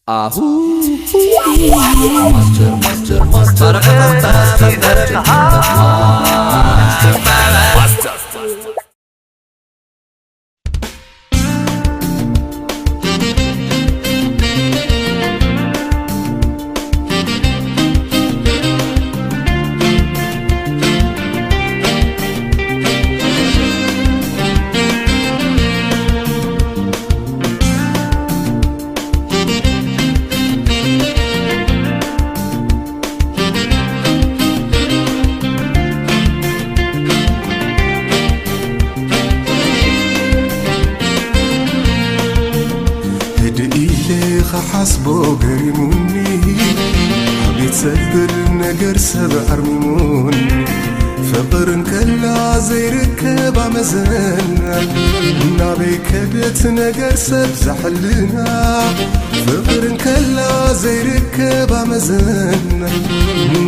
ኣሁ ማስተር ማስተር ማስተር ማስተር ህድእ ኢለ ኸሓስቦ ገሪሙኒ፣ ኣቤት ዘብል ነገር ሰብ ኣርሚሙኒ። ፍቕር እንከላ ዘይርከብ ኣመዘና፣ ናበይ ከደት ነገር ሰብ ዛሕልና። ፍቕር እንከላ ዘይርከብ ኣመዘና፣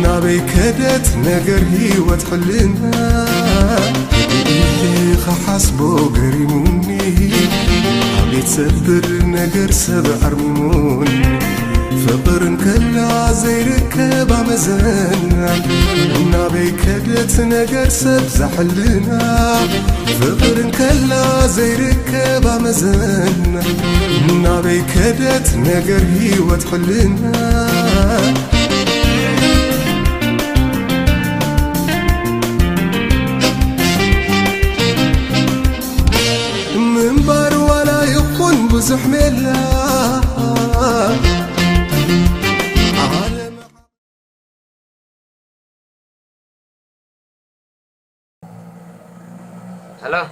ናበይ ከደት ነገር ህይወት ሕልና። ኢለ ኸሓስቦ ገሪሙኒ፣ ኣቤት ዘብል ነገር ሰብ ኣርሚሙኒ። ፍቕር እንከላ ዘይርከብ ኣመዘና፣ ናበይ ከደት ነገር ሰብ ዛሕልና። ፍቕር እንከላ ዘይርከብ ኣመዘና፣ ናበይ ከደት ነገር ህይወት ሕልና። ምንባር ዋላ ይኹን ብዙሕ ሜላ። ዓለም هلا.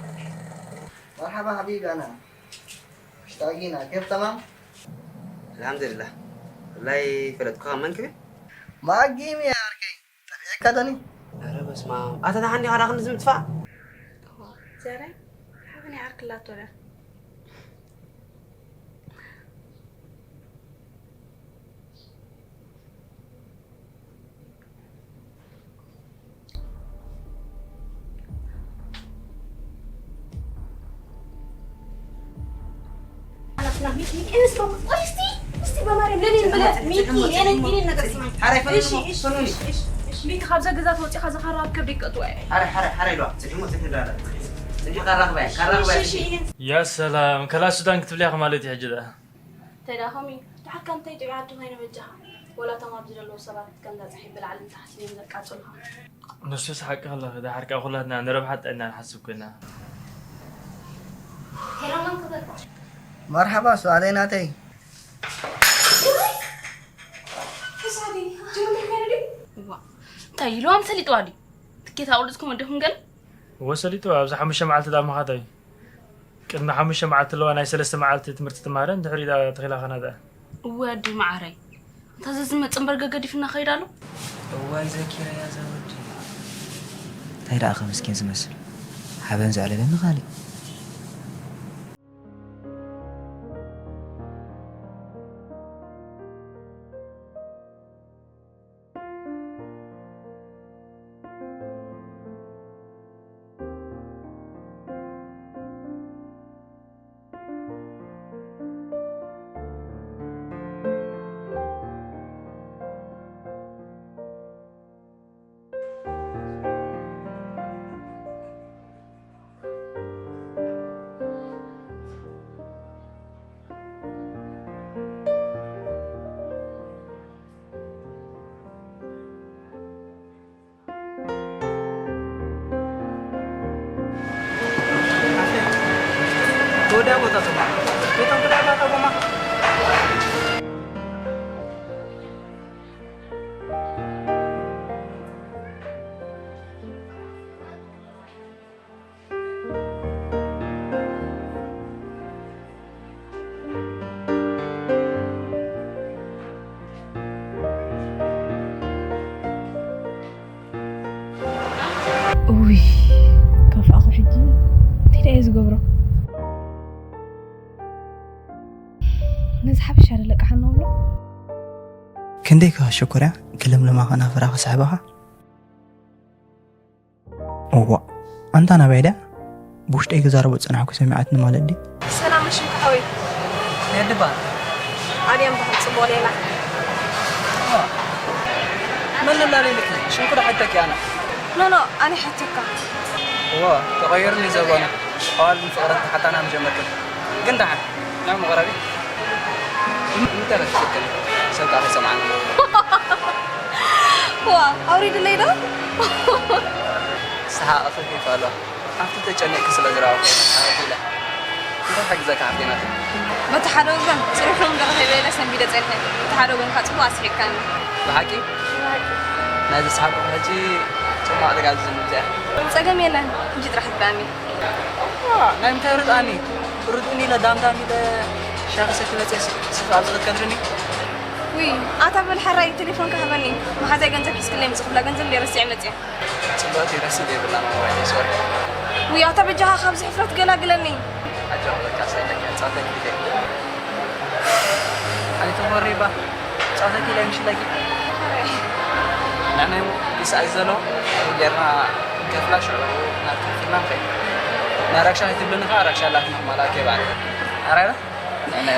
مرحبا حبيبي انا مشتاقينك، كيف تمام؟ الحمد لله. والله فلت كان من كبير. ما قيمي يا اركي، طبيعي كدني. ኧረ በስመ ኣብ ኣታ ደሓን ዲኻ? ዳኽን ዝምጥፋእ ዘረ ሓበን ይዓርክላቶ ዳ ሚኪ ካብዛ ገዛ ተወፂኻ ዝኻራ ኣብ ከብዲ ይቀጥዋ እየ። ያ ሰላም ከላ ሱዳን ክትብልያ ማለት እዩ ሕጂ ደኣ እንታይ ደኣ ከምኡ እዩ። ደሓር ከምታይ ጥዑይ ዓዲ ኮይነ በጃኻ። ወላ እቶም ኣብዚ ዘለዉ ሰባት ከምዛ ጸሓይ ብላዕልን ታሕትን እዮም ዘቃጽሉኻ። ንሱስ ሓቂ ከለኺ፣ ደሓር ከኣ ኩላትና ንረብሓ ጥዕና ንሓስብ ኮይና። መርሓባ ሱዓደይ ናተይ። እዋ እንታይ ኢልዋም ሰሊጥዋ ድዩ? ትኬት ኣቑሪጽኩም ወዲኹም ገለ? እወ ሰሊጥዋ፣ ኣብዚ ሓሙሽተ መዓልቲ ደኣ ምኻዳ እዩ። ቅድሚ ሓሙሽተ መዓልቲ ኣለዋ ናይ ሰለስተ መዓልቲ ትምህርቲ ትመሃረ፣ እንድሕሪ ደኣ ተኺላ ኸና ደኣ። እወ ኣዲ መዓረይ፣ እንታ ዘዝመጽእ እምበር ገገዲፍና ኸይድ ኣሎ። እዋይ ዘኪረያ እዛ ወዲ። እንታይ ደኣ ኸ ምስኪን ዝመስል ሓበን ዘዕለለኒ ኻሊእ። እውይ ከፍኣኹ ሕጂ እንታይ ደኣ እየ ዝገብሮ? ነዚ ሓበሻ ዶ ለቅሓና ብሎ? ክንደይ ከሸኩርያ ክልምልማ ከናፍራ ክስሕባኻ። እዋእ ኣንታ ናበይ ድያ ብውሽጠይ ክዛረቦ ዝጸናሕኩ ሰሚዓትኒ ማለት ድዩ? ሰላም መሽም ሓወይ። የድባ ኣድያም በሃል ጽቡቕ ሌላ። መን ላለ ኢልኪ ሽንኩር ሓተኪ ኣነ ኖ ኖ ኣነ ሓተካ እዋ ተቐይርኒ ዘበኑ ኣዋል ፍቕረት ተሓታና ምጀመርክን ግን ደሓን ናብ መቕረቢ ምተረፍክን ሰብካ ከይሰማዕና ዋ ኣውሪድለይ ዶ ሰሓቕ ኸፊፍ ኣሎ ኣብቲ ተጨኒቕኪ ስለ ዝረኣኹ ሓወት ኢለ እንታይ ሓግዘካ ሓፍቴናት በቲ ሓደ ወገን ጽኒሖም ዶ ረኺበ ኢለ ሰንቢደ ጸኒሐ በቲ ሓደ ወገን ከዓ ጽቡቕ ኣስሒቅካኒ ብሓቂ ናይዚ ሰሓቕኹ ሕጂ ጽማቕ ደጋዝም እዚኣ ጸገም የለን ሕጂ ጥራሕ ትብላኒ ናይ ምንታይ ርድኣኒ ርድኡኒ ኢለ ዳምዳም ኢለ ሻኺ ሰቲ መፅእ ስፍ ኣብዚ ክትከድርኒ ውይ ኣታ በል ሕራይ ቴሌፎንካ ሃበኒ መሓዛይ ገንዘብ ሒዝክለይ ምስ ክፍላ ገንዘብ እንደ ረሲዐ መፅእ ፅቡቅ ቴረሲ ዘይብላ ሞባይል ሶሪ ውይ ኣታ በጃኻ ካብዚ ሕፍረት ገላግለኒ ኣጆ በቃ ሳይለካ ጻፈ ጊዜ ኣይተወሪባ ጻፈ ጊዜ ምሽለኪ ንሕና ይስኣይ ዘሎ ጌርና ከፍላ ሽዑ ናብ ከፍልና ንኸይድ ናይ ረክሻ ከይትብልኒ ከዓ ረክሻ ኣላትና ማላከ ባዕል ኣራይና ንሕና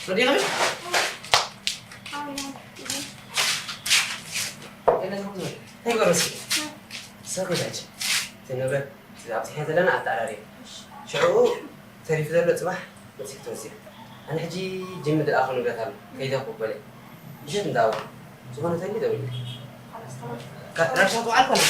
ردينا مش؟ هاي قرصي. سكوت هيك. تنبه. ኣብዚሐ ዘለና ኣተኣራርየ ሽዑ ተሪፉ ዘሎ ፅባሕ መፅእ ክትወስድ ኣነ ሕጂ ጅሚ ዝለኣኹ ንብረት ኣሎ ከይደ ክበለ ምሸት እንዳወ ዝኾነ ተሊ ደውል ራሻ ትውዓል ኮነ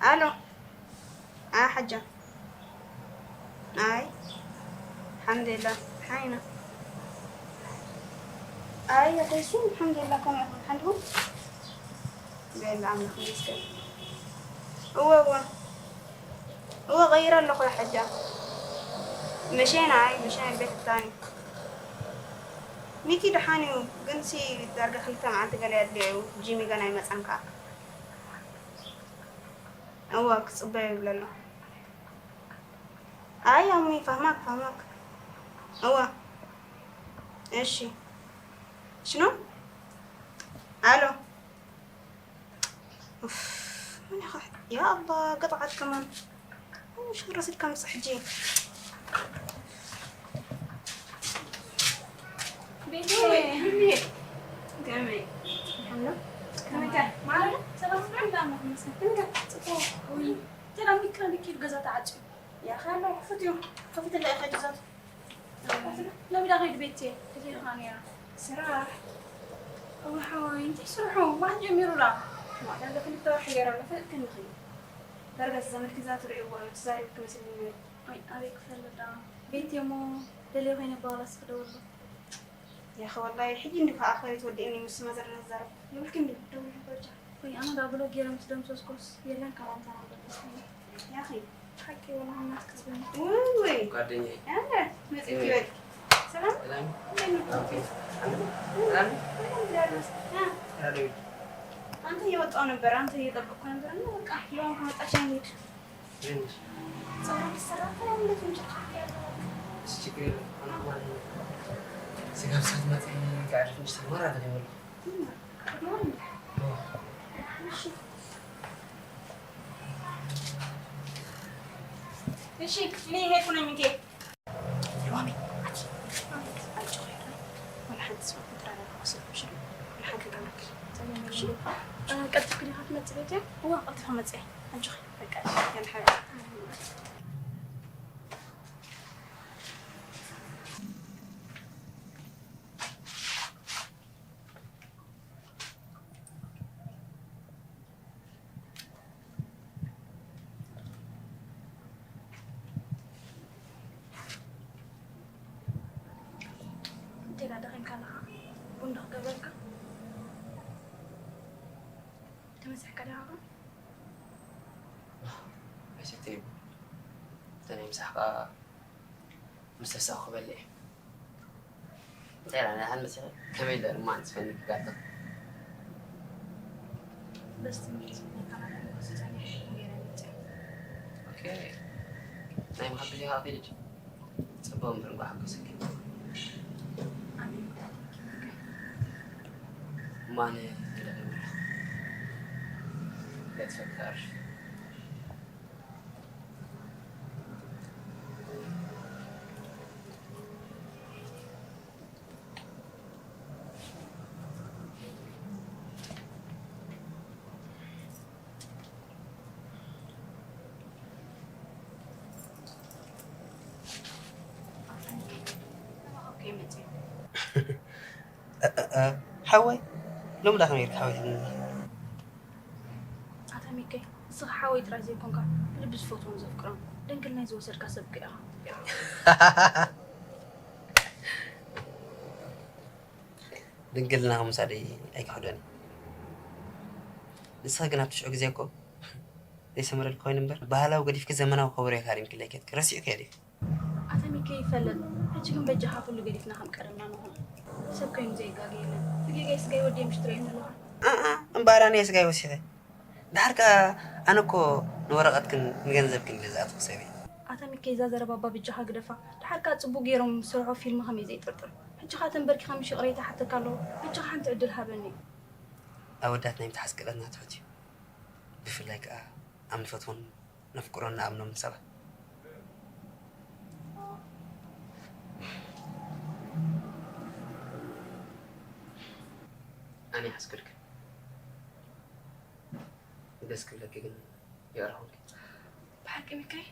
ኣሎ ኣይ ሓጃ ኣይ ሓምደላ ሓይና ኣይ ኣደሱ ሓምደላ ከመ ኢኹም ሓንድኹም ቤላ ኣምላኽ ይመስገን እወ እወ እወ ቀይረ ኣለኹ ሓጃ መሸና ኣይ መሸና ቤት ታኒ ሚኪ ደሓን እዩ ግን ሲ ዳርጋ ክልተ መዓልቲ ገለ ኣድልዮ እዩ ጂሚ ገና ኣይመፀን ከዓ እወ ክፅበዮ ይብል ኣሎ ኣይ ኣሙይ ፋህማክ ፋህማክ እወ እሺ ሽኖ ኣሎ ኡፍ፣ መን ኢኻ? ያ ኣላ ገጥዓት ከማን። መን ሽሮ ስልካ ምጽሕ ሕጂ? ቤተይ፣ ከመይ? ከመይ? ማዕረ፣ ሰላም ዶ? እንዳ መመስል። እንዳ ጽቡቕ። ውይ፣ ተላሚካ ልኪ ገዛ ተዓጽዩ። ያኸ ኣሎ ክፉት እዩ። ክፉት እንዳ ኢኻ ጅዛቱ። ሎሚ ዳ ከይዱ ቤት እየ ደሊኻ ነይራ። ስራሕ? እወ ሓወይ፣ እንታይ ስርሑ? መዓስ ጀሚሩ ዳ? ዳርጋ ክልተ ወርሒ ገይሩ ኣሎ፣ ፈለጥክኒ ኸይዱ። ዳርጋ እቲ ዘመድኪ እዛ ትርእይዎ እዩ፣ ትዛረቢ ክመስለኒ ነይሩ። ኣይ፣ ኣበይ ክፈልጥ ዳ? ቤት እየ እሞ ደልየ ኮይነ ብባላስ ክደውሎ። ያኸ ወላሂ፣ ሕጂ እንዲ ከኣ ከይት ወዲእኒ ምስ ማዘር ነዛረብ። የብልክን ድዩ? ደውሊ በጃ። ወይ ኣነ ዳ ብሎክ ገይረ ምስ ደምሰስኩስ የለን ካብ ኣንታ ናበል። ያኺ ሓቂ ወላ እናትክ ዝበኒ። ውይ ወይ። ጓደኛዬ። ኣረ መጽእኪ ወይ። በል። ሰላም? ሰላም። እንዴት ነው? ኦኬ። ሰላም? ሰላም። አ። ሰላም። አንተ እየወጣሁ ነበር፣ አንተ እየጠበቅኩ ነበር እና በቃ ዮሐን ከመጣች እንሂድ። ምን? ፀጉር ሊሰራ እኮ ያው እንደዚህ እንጨት ያለው። እሺ፣ ችግር የለም። አሁን ማለት ነው። ስጋ ብሳት መጣ። ጋር ትንሽ ተማር አለ ነው። እሺ። እሺ፣ እኔ ሄድኩ ነኝ እንዴ? ሎሚ ኣቲ ኣቲ ኣይጭወይ ወላ ሓንቲ ሰው ተራራ ክወስድ ምሽሉ ወላ ሓንቲ ገብረክ። እሺ፣ ቀልጥፍክ ዲኻ ትመጽእ ቤት? እዋ፣ ቀልጥፋ መጽእ። ኣጆኺ፣ በቃ፣ ያለ ሓቢት። እንዴና ደኺምካ ኣለኻ? ቡን ዶ ክገብረልካ? ተመሲሕካ ዲኻ? ኣይሰተይ ቡን። እተ ናይ ምሳሕ ከኣ ምስ ተሳእኩ ክበልዕ እየ። እንታይ ደኣ፣ ንሓን መሲኺ ከመይ ኢለ እማ ንስፈኒ ክጋጥም? በስቲ ሚኒት ዝነበራ ደሞ ዝጸኒሕ ገይረ መጽእ። ኦኬ። ናይ ምኻድ ግዜ ከኣ ከይድ። ጽቡቕ እምበር እንኳዕ ሓጎሰኪ። ኣሜን። እማ ኣነ ክልእኽ ኣለኹ። ገጽ ፈካር። እ፣ እ፣ እ፣ ሓወይ፣ ሎሚ ዳ ከመይ ኢልካ ሓወይ ትብለኒ? ኣታ ሚከይ፣ ንስኻ ሓወይ ጥራይ ዘይኮንካ፣ ብልቢ ዝፈትዎን ዘፍቅሮን፣ ድንግልናይ ዝወሰድካ ሰብ እኮ ኢኻ። ድንግልና ምውሳደይ ኣይክሕዶን እዩ። ንስኻ ግን ኣብቲ ሽዑ ግዜ እኮ ዘይሰመረልካ ኮይኑ እምበር፣ ባህላዊ ገዲፍኪ ዘመናዊ ከበሮ ኢኻ ሃሪምክለይ ከድኪ፣ ረሲዕካዮ ድዩ? ኣታ ሚከ ይፈለጥ፣ ሕጂ ግን በጃኻ ኩሉ ገዲፍና ከም ቀደምና ንኹን። ሰብ ኮይኑ ዘይጋገ የለን። ብጌጋይ ስጋይ ወዲ ምሽ ትርእየኒ ኣለኻ። ኣኣ፣ እምበኣር ኣነ ስጋይ ወሲኸ። ደሓር ከኣ ኣነ እኮ ንወረቐትክን ንገንዘብክን ኢለ ዝኣተኹ ሰብ እየ። ኣታ ሚከ እዛ ዘረባ እባ በጃኻ ግደፋ። ደሓር ከኣ ጽቡቕ ገይሮም ዝሰርሖ ፊልም ከመይ ዘይጥርጥር። ሕጂ ከኣ ተንበርኪኸ ምሽ ይቕሬታ ይሓተካ ኣለኹ። በጃኻ ሓንቲ ዕድል ሃበኒ። ኣወዳት ናይ ምትሓዝ ክእለትና ትሑት እዩ። ብፍላይ ከኣ ኣብ ንፈትዎን ነፍቅሮን ንኣምኖም ሰባት። ኣነ ይሓስክልክ ደስ ክብለኪ ግን ይቕረ ኩንኪ። ብሓቂ ሚካይ?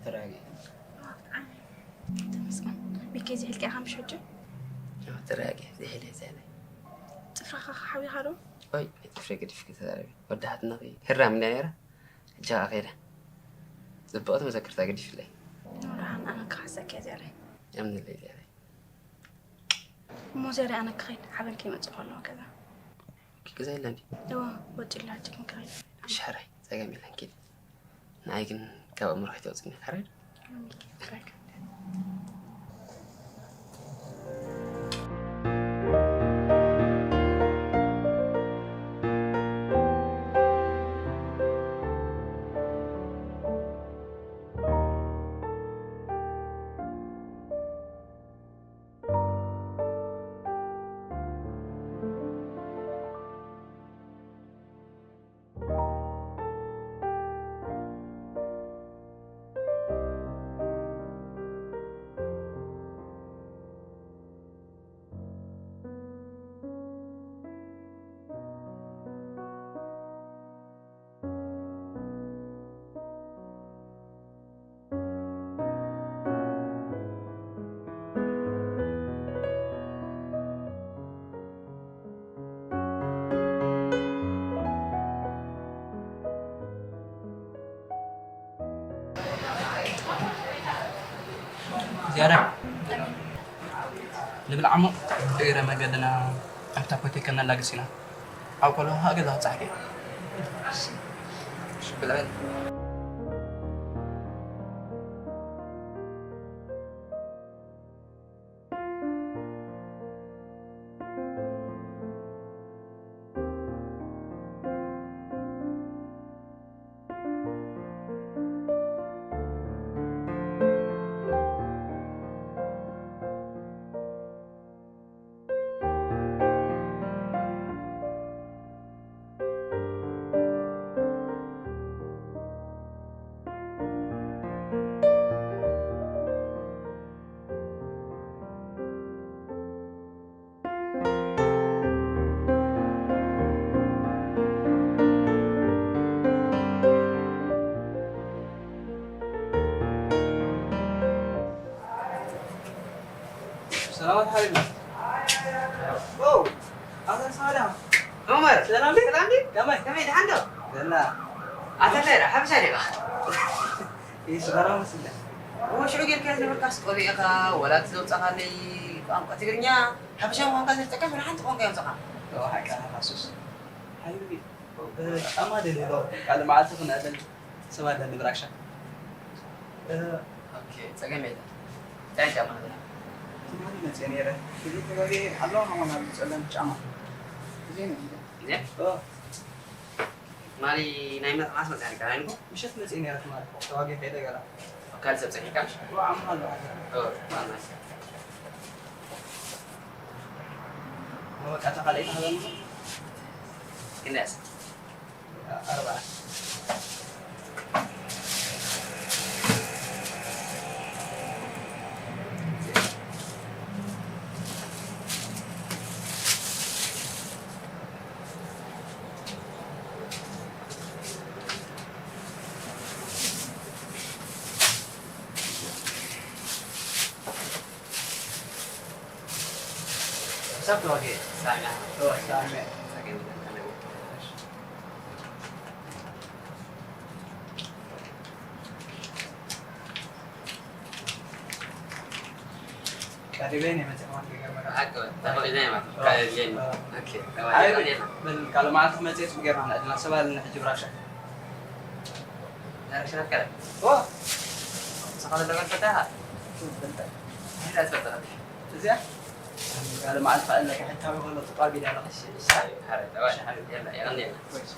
ተረጋጊ። ተመስገን። ሚኪ፣ ዝሒልካ ኢኻ ምሽ ሕጂ? ኣዎ፣ ተረጋጊ። ዝሒለ ይዘለ። ጽፍርኻ ሓዊኻ ዶ? ኦይ፣ ጽፍሪ ገዲፍኪ ተዛረቢ። ወዳሓትናኺ ህራም እንድያ ነይራ። ሕጂ ኸኣ ከይደ። ጽብቕቲ መዘክርታ ገዲፍለይ። ደሓን ኣነ ክሓሰኪ እየ ዚያዳይ። የምንለይ ዚያዳይ። እሞ ዚያዳይ ኣነ ክኸይድ ሓበን ከይመጽእ ከለኹ ገዛ። ገዛ የለን ድዩ? እወ፣ ወጺኡ ኣሎ ሕጂ ግን ክኸይድ። እሺ ሕራይ፣ ጸገም የለን ኪድ። ንዓይ ግን ካብ ኣእምሮኺ ኣይተውጽእኒ ሕራይ ዶ? ሎሚ ኪድ ክረክብ። ያዳ ንብልዓሞ እግረ መገድና ኣብታ ኮቴ ከነላግስ ኢና። ኣብ ቆሎ ሃገዛ ክጻሕክ እየ። ብልዕን ሰላማት ሓቢብና። ኦ፣ ኣታ ሳዳ። ዑመር፣ ሰላም ድዩ? ሰላም ድዩ? ከመይ? ከመይ፣ ደሓን ዶ? ደህና። ኣታ እንታይ ደኣ፣ ሓበሻ ዲኻ? ይህ ስጋራ መስለ። እሞ ሽዑ ጌርካ ዝነበርካስ ቆቢዕካ፣ ወላ እቲ ዘውጻኻለይ ቋንቋ ትግርኛ፣ ሓበሻ ምዃንካ ዘይትጠቀም፣ ወላ ሓንቲ ቋንቋ የውጻኻ። ኦ፣ ሓቂ ኢኻ፣ ሱስ። ሓቢቢ፣ እ፣ ጫማ ደልየ ዶ? ካልእ መዓልቲ ክንዕልል። ሰብ ኣለ ንብራሻ። እ፣ ኦኬ፣ ጸገም የለን። እንታይ ጫማ ንብላ? ትማሊ መጽየ ነይረ። እዚ ከባቢ ኣሎ፣ ከማን ኣብዚ ጸለምቲ ጫማ። እዚ ነው። እዚ? ኦ። ትማሊ ናይ መ-፣ መዓስ መጽያ ነይርካ? ናይ ንጎ? ምሸት መጽየ ነይረ ትማሊ። ተዋጊ ከይደ ገላ። ካልእ ሰብ ጸኒሕካ? ኦ፣ ዓምኻ ኣሎ። ኦ፣ ማማ። ኦ፣ በቃ፣ እታ ካልኣይቲ ሃበኒ። ክንደይ ኣሳ? ኣርባዓ። Sab lagi. Sana. Oh, sana. Lagi. ቀሪበ እየ መፅእ ማለት ይገርመካ። ሓቂ፣ ተፈቒዱ እየ ማለት እዩ። ኣዎ። ካብ ዜን። ኣዎ። ኦኬ፣ ኣዎ፣ ኣይ፣ ኣዎ። በል፣ ካልእ መዓልቲ ክመፅእ እየ፣ ፅቡቅ ጌርና ንዕድና። ሰብ ኣለና ሕጂ ብራሻ። ናይ ራሻ ከ? ኦ! ንስኻ ዘለካ ትፈልጣ ኢኻ? ትፈልጣ። እንታይ ትፈልጣ? እዚኣ? ካልእ መዓልቲ ከኣ ኣለካ፣ ሕታዊ ከሎ ትቋር ቢዳ ኣለኻ። እሺ፣ እሺ። ሓረ፣ ተባዕ። እሺ፣ ሓቢቢ። የላ፣ የቐንየልና። ኮይስ።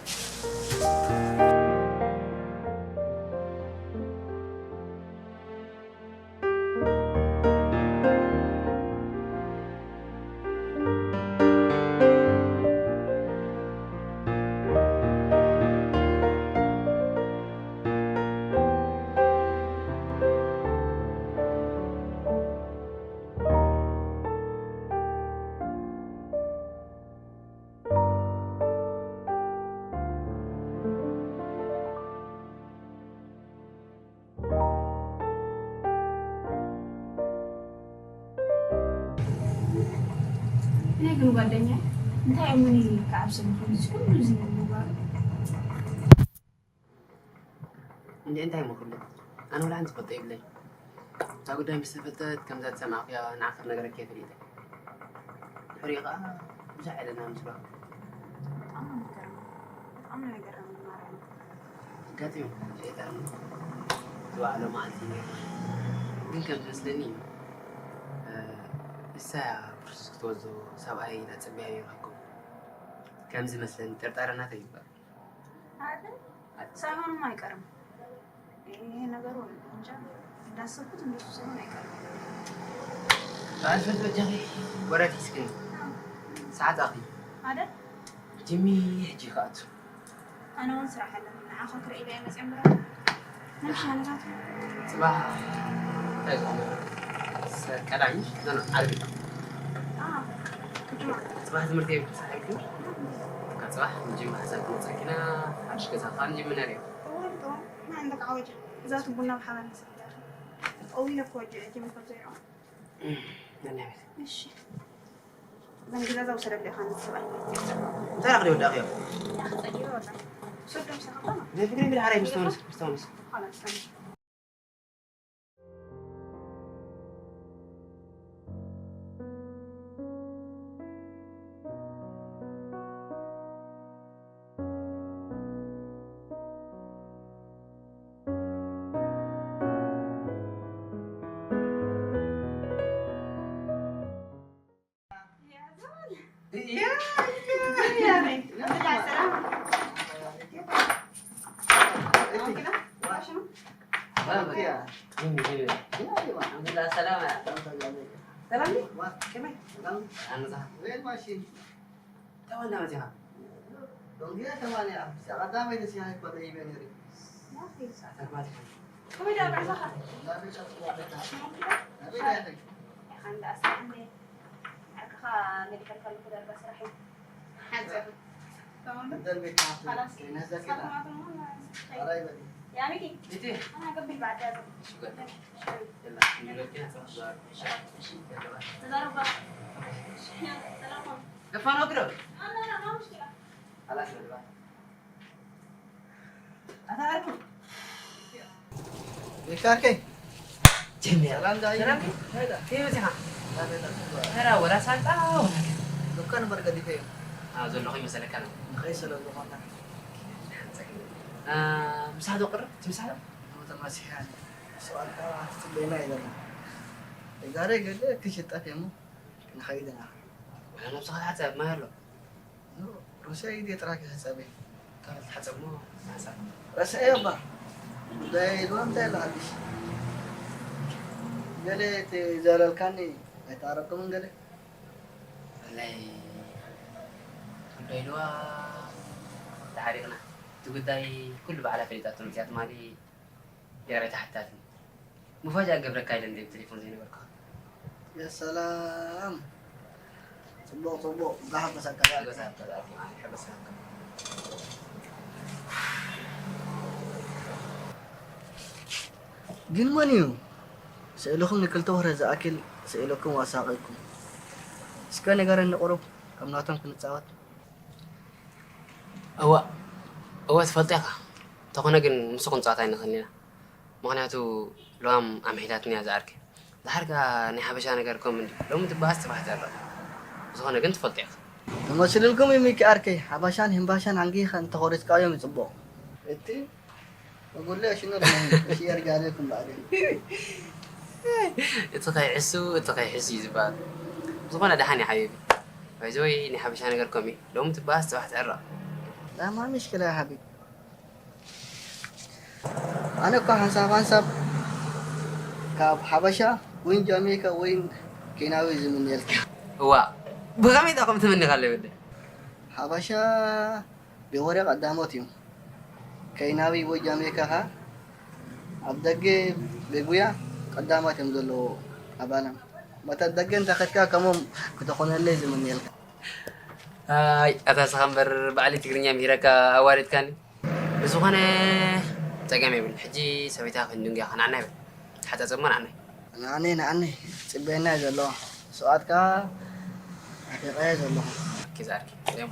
እኔ ግን ጓደኛዬ እንታይ እሙን እዩ ከዓብ ሰብ ከምዚ ኩሉ እዚ ምግባሩ? እንዴ እንታይ እሞ ኩሉ? ኣነ ወላ ሓንቲ ዝፈልጦ የብለይ። እታ ጉዳይ ምስ ተፈልጠት ከምዛ ዝሰማዕኩያ ንዓኺ ክነግረኪ እየ ፈሊጠ። ድሕሪኡ ኸዓ ብዙሕ ኣይለና ምስላ። በጣም ነው የሚገርመው። በጣም ነው የገረመኝ ማርያም። ኣጋጢሙ ሸይጣን ዝወዓሎ መዓልቲ እዩ ነይሩ። ግን ከም ዝመስለኒ እዩ፣ እ፣ ንሳ እያ ፕሮሰስ ክትወስዶ ሰብኣይ ኢላ ጸቢያ ይረክቡ። ከም ዝመስለኒ ጥርጣረ ናተይ እዩ እምበር። አይደል? ሳይሆንም አይቀርም። ይሄ ነገሩ እንጃ፣ እንዳሰብኩት እንደሱ ሳይሆን አይቀርም። በዓል ፍርዲ በጃኺ ወረድ ሒዝክኒ። ሰዓት ኣኺ። አይደል? ጅሚ ሕጂ ክኣቱ። ኣነ እውን ስራሕ ኣለኒ። ንዓኻ ክርኢ ኢለ እየ መፅየ እምበር። መን ሻነታት? ጽባሕ እንታይ ዝኾነ? ሰ-፣ ቀዳም፣ ኖ፣ ኖ፣ ዓርቢ። ኣዎ፣ ቅድም ዓርቢ። ጽባሕ ትምህርቲ የብልኪ፣ ሰሓብኪ? ካብ ጽባሕ ንጅምር ሓሳብ ክመጸኪና፣ ሓድሽ ገዛ ከኣ ንጅምር ነርዮ። እወ፣ እወ፣ ንዓንደክ ዓወጀ። እዛ ትቡና ብሓባር ንሰትያ። ጠዊለ እኮ ወዲዐ፣ ጅምር ካብ ዘይርኦ። እም፣ ነናይ ቤት። እሺ። እዘን ግዛዛ ውሰደሉ ኢኻ ነቲ ሰብኣይ። እንታይ ረኽዲ ወዳእኽዮ? ያ፣ ጸጊበ ወላ። ሰዶ ምሳኻ ኮና? ዘይፍቅሪ ቢል ሓራይ ምስ ተወንስ፣ ምስ ተወንስ። ኋላ ምስ ተወንስ። ኣንኪና? ዋሽኑ? ባባ። ያ። ምን ይሄ? ያ፣ ያ። አልሐምዱሊላህ፣ ሰላም። ሰላም። ሰላም ነው? ዋ። ከመይ? ሰላም። አንዛ። ወይ ማሽን። ተዋና መዚኻ። ዶንጊያ ተማንያ። ሰዓት ዳመይ ደስ ያለ እኮ ጠይበ ነሪ። ያኺ። ሰዓት አርባዕተ። ከመይ ደኣ መዕዛኻ? ዳመይ ጫፍ ዳመይ ጫፍ። ዳመይ ጫፍ። ያኺ እንዳ ኣስራ አንድ። ዓርክኻ ሜዲካል ካልኩ ዳርጋ ስራሕ እዩ። ሓንሳብ። ተማም። ደርቤ ካፍ። خلاص። ከይነዘ ከይና። ሰዓት ማታ ነው። ኣራይ በሊ። يا ميكي. جيتي؟ أنا قبل بعد هذا. شو قلت؟ شو؟ يلا، نجيب لك كده، صح؟ شو؟ شو؟ يلا. تضارب بقى. سلام. ገፋነው ግደው። لا، لا، لا، ما مشكلة. خلاص በል። ኣታ ዓርኩ። ቤካ ዓርከይ። ጀሚያ። ሰላም ዳይ። ሰላም ዲ? ሄዳ። ከመይ በጺኻ? ዳ ቤታ ጽቡቕ። ተራ ወላ ሳልጣ ወላ ከ-? ዱካን እምበር ገዲፈዮ። ኣዎ፣ ዘለኹ ይመሰለካ ነው። ንኸይ ስለ ዝኾነ። አ፣ ምሳሕ ዶ ቅርብ? እቲ ምሳሕ ዶ? ተማሲሓ። ሰዋልካ ትጽበየና እዩ ዘሎ። ተጋረ ገለ ክሽጣት እሞ ክንኸይድ ኢና። ወላ ነብስኻ ተሓጸብ፣ ማይ ኣሎ። ኖ፣ ሩስያ ኢድ ጥራይ ክሕጸብ እየ። ካልእ ትሓጸብ እሞ ንሓሳብ። ረስዐዮ እባ። ጉዳይ ኢልዋ እንታይ ኣሎ ሓድሽ? ገለ እቲ ዘለልካኒ ኣይተኣረቅኩምን ገለ? ወላይ ክንዶ ኢልዋ ተሓሪቕና። እቲ ጉዳይ ኩሉ ባዕላ ፈሊጣቶ መጺኣ ትማሊ። ይቕሬታ ሓታትኒ። መፋጃ ክገብረካ ኢለ እንድየ ብቴሌፎን ዘይነበርኩኻ። ያ ሰላም። ጽቡቕ፣ ጽቡቕ። እንኳዕ ሓጎሰካ። ሓጎሰካ፣ ሓጎሰካ። ግን መን እዩ ስእልኹም ንክልተ ወርሒ ዝኣክል ስእልኩም ኣሳቒኩም? እስከ ንገረኒ ቁሩብ፣ ከም ናቶም ክንጻወት። እዋ፣ እወ ትፈልጦ ኢኻ። እንተኾነ ግን ምስኡ ክንጻወት ኣይንኽእልን ኢና። ምኽንያቱ ለዋም ኣምሒላትኒ እያ ዝዓርከይ። ደሓር ከኣ ናይ ሓበሻ ነገር ከምኡ እንድዩ። ሎሚ ትበኣስ ጽባሕ ትዕረ። ብዝኾነ ግን ትፈልጦ ኢኻ። ተመሲሉልኩም እዩ ሚኪ ዓርከይ። ሓበሻን ህምባሻን ኣንጊኻ እንተኾሪስካዮም እዩ ጽቡቕ። እቲ መጉለ ሽኖ ሽየር ጋር ይኩም ባዕደን። እቲ ከይሕሱ፣ እቲ ከይሕሱ እዩ ዝበሃል። ብዝኾነ ደሓን እዩ ሓቢቢ። ባይዘወይ ናይ ሓበሻ ነገር ከምኡ እዩ። ሎሚ ትበኣስ ጽባሕ ትዕረ። لا، ما مشكلة يا حبيبي. ኣነ እኮ ሓንሳብ ሓንሳብ ካብ ሓበሻ ወይን ጃሜይካ ወይን ኬንያዊ ዝምነየልካ። እዋ፣ ብኸመይ ደኣ ከም ትምኒ ካለ ይወደ? ሓበሻ ብወረ ቀዳሞት እዮም። ኬንያዊ ወይ ጃሜይካ ኸኣ ኣብ ደገ ብጉያ ቀዳማት እዮም ዘለዉ ኣብ ዓለም። መታ ደገ እንተ ኸድካ ከምኦም ክትኾነለይ ዝምነየልካ። ኣይ፣ ኣታ ንስኻ እምበር ባዕሊ ትግርኛ ምሂረካ ኣዋሪድካኒ። ብዝኾነ ጸገም የብሉን። ሕጂ ሰበይታ ክንድንጉያ ከነዓና ይብል። ተሓጻጸብሞ ንዓናይ። ንዓነይ፣ ንዓነይ ጽበየና እዩ ዘሎ። ስብኣት ከኣ ኣፊቐዮ ዘለኹ። ኦኬ፣ ዛርኪ። ሰላም።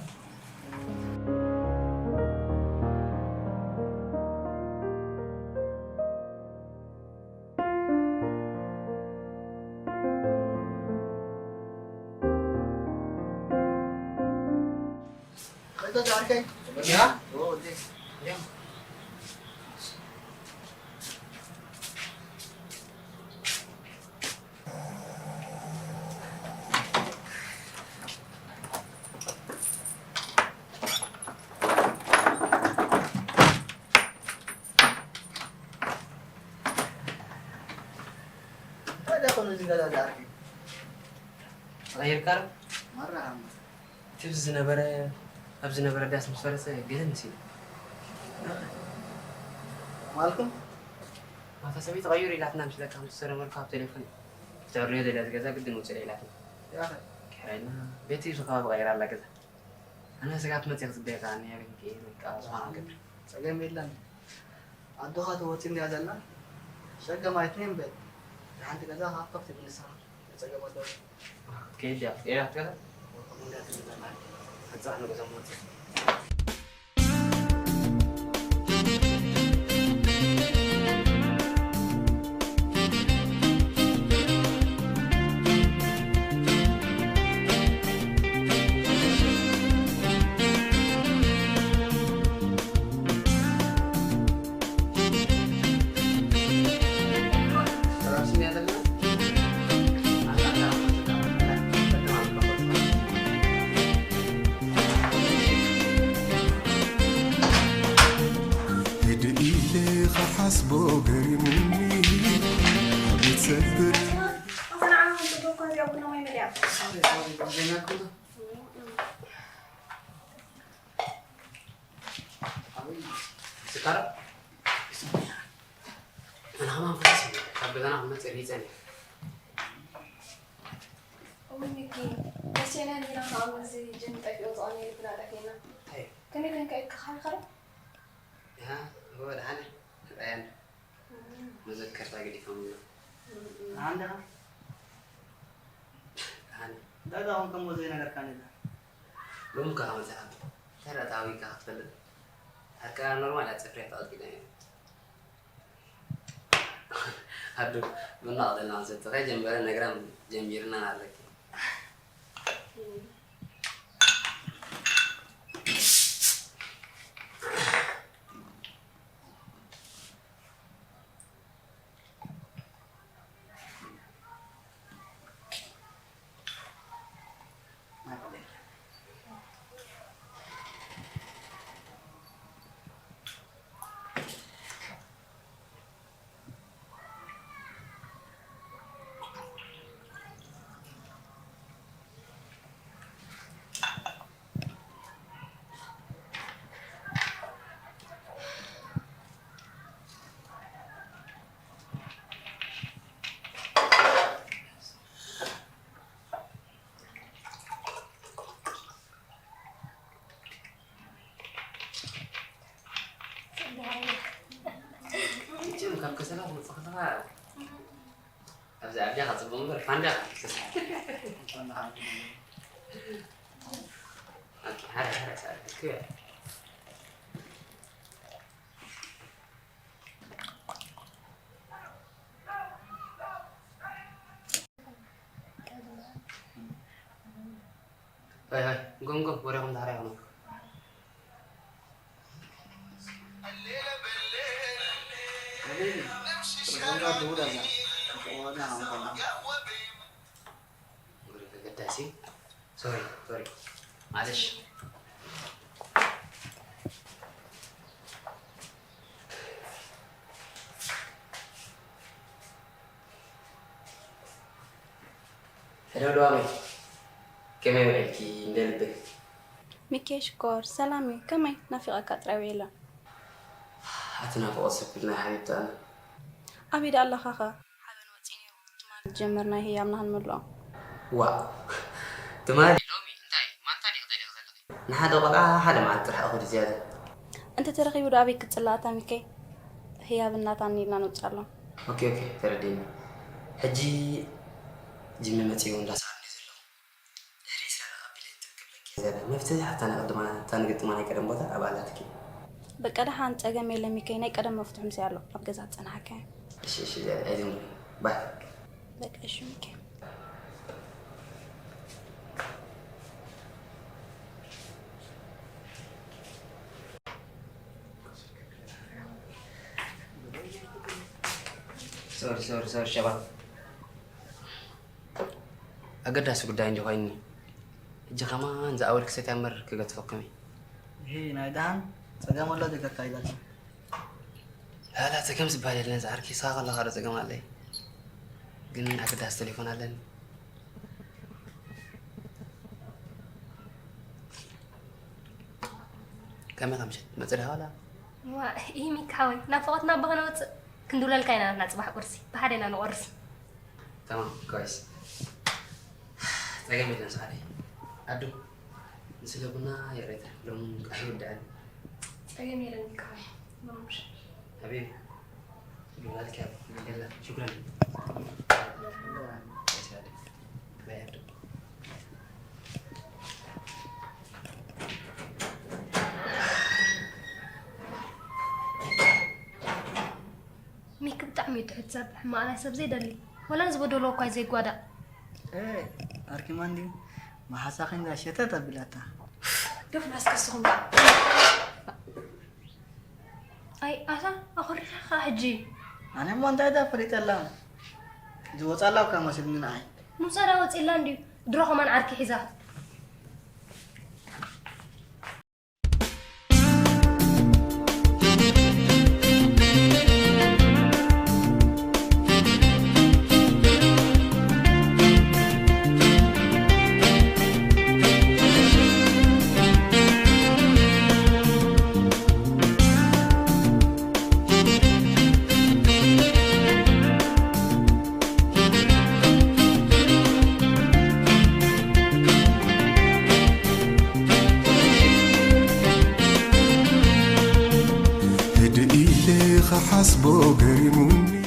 እንታይ ደኣ ኮኑ እዚ ገዛ ዝኣርኪ? ተቐይርካ ዶ? ማራ ሃማ። እቲ ኣብዚ ዝነበረ፣ ኣብ ዝነበረ ዳስ ምስ ፈረሰ ገለ መሲሉ። ማልኩም? ማታ ሰበይቲ ቀይሩ ኢላትና ምስ ለካ ምስ ሰረመልካ ኣብ ቴሌፎን። ክትዕርዮ ደልያ ዝገዛ ግድን ውፅእ ኢላትና። ያኸ? ክሕራይና ቤት እዩ ከባቢ ቀይራ ኣላ ገዛ። ኣነ ስጋት መፅእ ክፅበየካ፣ ኣነ ያበኝ ክኢር ወይ ከዓ ዝኾነ ክገብር። ፀገም የለን። ኣዶኻ ተወፂ እንድያ ዘላ። ሸገም ኣይትኔም በል። ንሓንቲ ገዛ ሃብቶክ ትብል ንስኻ። ጸገም ኣለዎ። ክትከይድ ድያ? ክትቀይራ ክትከይድ? ከምኡ እንድያ ትብል ዘላ። ሕጻን ንገዛ መወጽእ። ክሓስቦ ገሪሙኒ ኣቤት ሰብር። ስካራ ኣነ ከማን ፈስ ካብ ገዛና ክመፅእ ሪፀን እውይ ሚኪ መቸና እንዲና ከዓ እዚ ጅን ጠፊኦ ዝቐነየ ልብና ጠፊእና እንታይ ከመይ ኮንካ ኢድካ ካበይ ከደ ያ እወ ደሓነ ርኣየን መዘከርታ ገዲፎምና ደሓን ዲኻ ደሓነ እንታይ ደኣ ኾንካ እሞ ዘይነገርካኒ እዛ ሎሚ ከኣ መጺኻ እንታይ ደኣ ተሃዊካ ክትፈልጥ ዓርካ ኖርማል እያ ጽፍርያ ተቐጥቂጠ ነይረ ኣዱ ቡና ኣቕልልና ክንሰቲ ከይጀመረ ነግራም ጀሚርና ኣለኪ ካብ ከሰላ ክመፅእ ከለካ ኣብዚ ዓዲኻ ፅቡቅ እምበር ፋንዳ ሃይ ሃይ ጎምጎም ወረኹም ዳሕራ ይኹኑ ተገዳሲ ሶሪ ሶሪ ማለሽ ሕደው ደዋመይ ከመይ ውዒልኪ እንደ ልበይ ሚኪየ ሽኮር ሰላም እዩ ከመይ ናፊቐካ ጥራይ ውዒለ ኣቲ ናፍቖት ሰፊልና ሓቢብቲ ኣነ ኣበይ ደኣ ኣለኻ ኸ ሓበን ወጺኡ ነይሩ ትማሊ ዝጀመርናዮ ህያብና ክንምልኦ ዋእ ትማሊ ሎሚ እንታይ ማንታ ዲኺ ደሊኺ ዘለኺ ንሓደ ቆልዓ ሓደ መዓልቲ ጥራሕ እኹል ዝያዳ እንተተረኺቡ ዶ ኣበይ ክጽላእ ኣታ ሚከይ ህያብ እናታኒ ኢልና ነውጽኣሎም ኦኬ ኦኬ ተረዲእኒ ሕጂ ጅሚ መጺኡ እንዳሰኣልኒ ዘለኹ ድሕሪ ዒስራ ደቓ ቢለይ ትብ ክብለኪ እያ ዝያዳ መፍትሒ ሓታ ናይ ቅድማ እታ ንግጥማ ናይ ቀደም ቦታ ኣብኣ ኣላትኪ በቃ ደሓን ጸገም የለን ሚከይ ናይ ቀደም መፍትሑ ምሳይ ኣሎ ኣብ ገዛ ዝጸናሓካዮ እሺ እሺ ዝያዳ ኣይትንጉ ባይ በቃ እሺ ሚከይ ሶሪ ሶሪ ሶሪ ሸባት ኣገዳሲ ጉዳይ እንዲ ኮይኒ ሕጂ ከማን ዝኣወል ክሰትያ እምበር ክገትፈኩም እዩ ይሄ ናይ ደሃን ጸገም ኣሎ ዶ ከካይዳችሁ ላላ ጸገም ዝበሃል የለን ዝዓርኪ ስኻ ከለኻ ዶ ጸገም ኣለይ ግን ኣገዳሲ ቴሌፎን ኣለኒ ከመይ ከምሸት መጽእ ድኻ ዋላ ዋ ኢሂ ሚኪ ሓወይ ናፍቖትና እባ ከነውጽእ ክንድውለልካ ኢና ናትና ጽባሕ ቁርሲ ብሓደ ኢና ንቖርስ تمام كويس ጸገም የለን ሰዓደይ ኣዱ ንስለ ቡና ይቕሬታ ሎሚ ኣይውድዕን ጸገም የለን ሚኪ ሓወይ መሙሽ ሓቢቢ ልውላድካ የላ ሽኩረን ሚኪ ብጣዕሚ እዩ ትሑት ሰብ ሕማቕ ናይ ሰብ ዘይደሊ ወላ ንዝበደሎ እኳ እዩ ዘይጓዳእ ኣርኪማ እንድዩ መሓሳኺ እንዳ ሸተት ኣቢላታ ዶፍ ናስከስኹም ደኣ ኣይ ኣታ ኣኹሪኻ ሕጂ ኣነ እሞ እንታይ ዳ ፈሊጠላ ዝወፃላ እኳ መሲልኒ ንዓይ ምውፃዳ ወፂላ እንድዩ ድሮ ከማን ዓርኪ ሒዛ ኣስቦ ገሪሙኒ